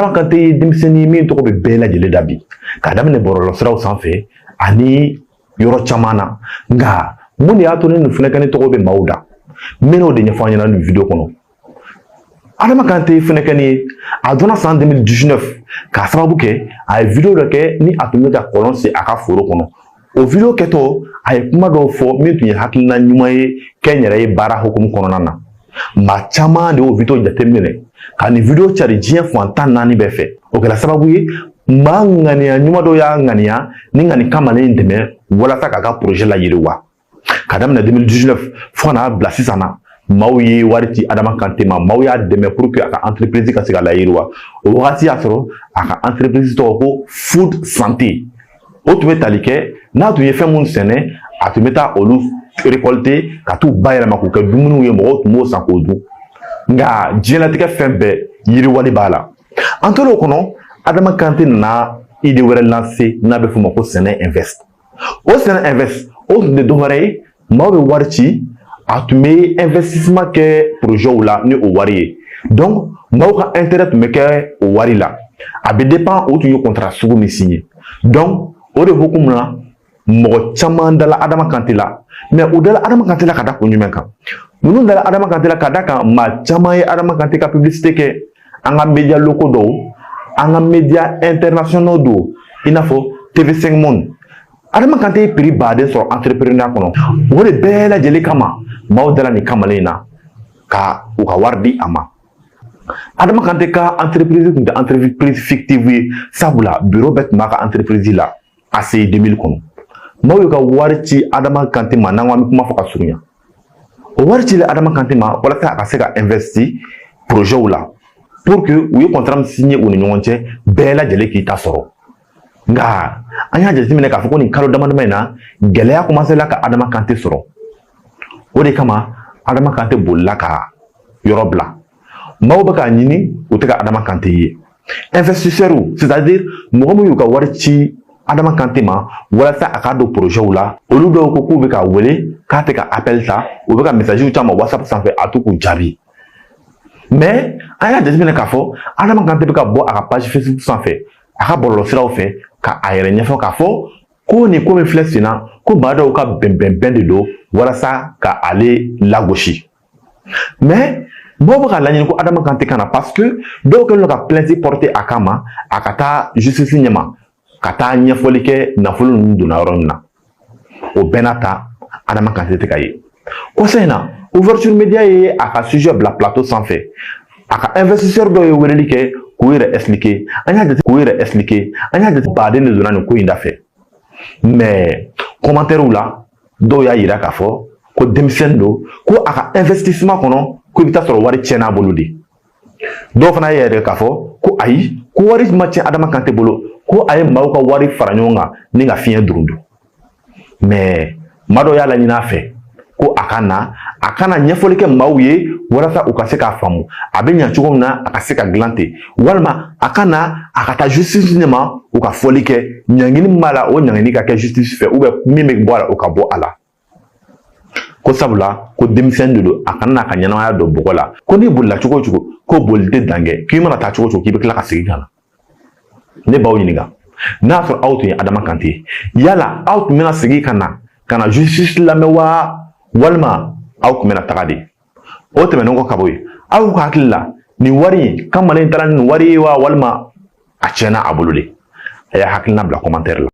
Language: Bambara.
Adama Kante ye denmisɛnnin ye min tɔgɔ bɛ bɛɛ lajɛlen da bi, k'a daminɛ bɔlɔlɔsiraw sanfɛ ani yɔrɔ caman na. Nka mun de y'a to ni nin funɛkɛni tɔgɔ bɛ maaw da? N bɛn'o de ɲɛfɔ an ɲɛna nin video kɔnɔ. Adama Kante ye funɛkɛni ye, a dɔnna san 2019 k'a sababu kɛ a ye video dɔ kɛ ni a tun bɛ ka kɔlɔn sen a ka foro kɔnɔ. O video kɛtɔ, a ye kuma dɔw fɔ min tun ye hakilina ɲuman ye kɛnyɛrɛye baara hukumu kɔnɔna na. Maa caman de y'o video jateminɛ ka nin video cari diɲɛ fan 14 bɛɛ fɛ. O kɛra sababu ye, maa ŋaniya ɲuman dɔw y'a ŋaniya ni ka nin kamalen in dɛmɛ walasa k'a ka projet layiriwa. Ka daminɛ 2019 fo ka n'a bila sisan na, maaw ye wari ci Adama Kante ma, maaw y'a dɛmɛ pour que a ka entreprise ka se ka layiriwa. O wagati y'a sɔrɔ a ka entreprise tɔgɔ ko Food Santé. O tun bɛ tali kɛ n'a tun ye fɛn mun sɛnɛ, a tun bɛ taa olu récolter ka t'u bayɛlɛma k'u kɛ dumuniw ye, mɔgɔw tun b'o san k'o dun. Nka diɲɛlatigɛ fɛn bɛɛ, yiriwali b'a la. An tor'o kɔnɔ, Adama Kante nana idée wɛrɛ lancer n'a bɛ f'o ma ko Sɛnɛ Invest. O Sɛnɛ Invest, o tun tɛ dɔwɛrɛ ye, maaw bɛ wari ci, a tun bɛ investissement kɛ projet la ni o wari ye. Donc maaw ka intérêt tun bɛ kɛ o wari la, a bɛ dépend o tun ye contrat sugu min signé. Donc o de hukumu na, mɔgɔ caman dala Adama Kante la. Mais u dala Adama Kante la ka da kun jumɛn kan? Ninnu dala Adama Kante la ka da kan maa caman ye Adama Kante ka publicité kɛ an ka média locaux dɔw, an ka média internationaux dɔw, i n'a fɔ TV5 Monde. Adama Kante ye prix baden sɔrɔ entrepreneuriat kɔnɔ. O de bɛɛ lajɛlen kama, maaw dala nin kamalen in na ka u ka wari di a ma. Adama Kante ka entreprise tun tɛ entreprise fictive ye, sabula bureau bɛɛ tun b'a ka entreprise la ACI 2000 kɔnɔ. Maaw y'u ka wari ci Adama Kante ma. N'an ko an bɛ kuma fɔ ka surunya, o wari cilen Adama Kante ma walasa a ka se ka investir projet la pour que u ye contrat min signé u ni ɲɔgɔn cɛ, bɛɛ lajɛlen k'i ta sɔrɔ. Nka an y'a jateminɛ k'a fɔ ko nin kalo dama dama in na, gɛlɛya commencé la ka Adama Kante sɔrɔ. O de kama Adama Kante bolila ka yɔrɔ bila. Maaw bɛ k'a ɲini, u tɛ ka Adama Kante ye. Investisseurs, c'est à dire mɔgɔ min y'u ka wari ci Adama Kante ma walasa a ka don projet la, olu dɔw ko k'u bɛ k'a wele k'a tɛ ka appel ta, u bɛ ka message caman WhatsApp sanfɛ, a to k'u jaabi. Mais an y'a jateminɛ k'a fɔ Adama Kante bɛ ka bɔ a ka page Facebook sanfɛ, a ka bɔlɔlɔsiraw fɛ, ka a yɛrɛ ɲɛfɔ k'a fɔ ko nin ko min filɛ sen na, ko maa dɔw ka bɛnbɛnbɛn de don walasa ka ale lagosi. Mais mɔgɔw bɛ k'a laɲini ko Adama Kante ka na, parce que dɔw kɛlen don ka plainte porter a kama, a ka taa justice ɲɛma ka taa ɲɛfɔli kɛ nafolo ninnu donna yɔrɔ min na. O bɛɛ n'a ta, Adama Kante tɛ ka ye. Kɔsa in na, Ouverture Média ye a ka sujet bila plateau sanfɛ. A ka investisseur dɔw ye weleli kɛ k'u yɛrɛ expliquer. An y'a jate k'u yɛrɛ expliquer, an y'a jate baden de donna nin ko in da fɛ. Mais commentaire la, dɔw y'a yira k'a fɔ ko denmisɛnnin don, ko a ka investissement kɔnɔ, ko i bɛ taa sɔrɔ wari tiɲɛna a bolo de. Dɔw fana y'a yɛrɛ k'a fɔ ko ayi, ko wari ma tiɲɛ Adama Kante bolo, ko a ye maaw ka wari fara ɲɔgɔn kan ni ka fiɲɛ durundu. Mais maa dɔw y'a laɲini a fɛ ko a ka na, a kana ɲɛfɔli kɛ maaw ye walasa u ka se k'a faamu a bɛ ɲɛ cogo min na, a ka se ka dilan ten, walima a ka na, a ka taa justice ɲɛma, u ka fɔli kɛ, ɲangini min b'a la, o ɲangini ka kɛ justice fɛ, ou bien min bɛ bɔ a la, o ka bɔ a la. Ko sabula ko denmisɛnnin de don, a kana n'a ka ɲɛnamaya don bɔgɔ la. Ko n'i bolila cogo o cogo, ko boli tɛ dan kɛ, k'i mana taa cogo o cogo, k'i bɛ tila ka segin ka na. Ne b'aw ɲininka, n'a y'a sɔrɔ aw tun ye Adama Kante ye, yala aw tun bɛna segin ka na ka na justice lamɛn wa, walima aw tun bɛna taga de? O tɛmɛnen kɔ ka bɔ yen, aw ka hakili la, nin wari in, kamalen taara ni nin wari ye wa, walima a tiɲɛna a bolo de? A y'a hakilina bila commentaire la.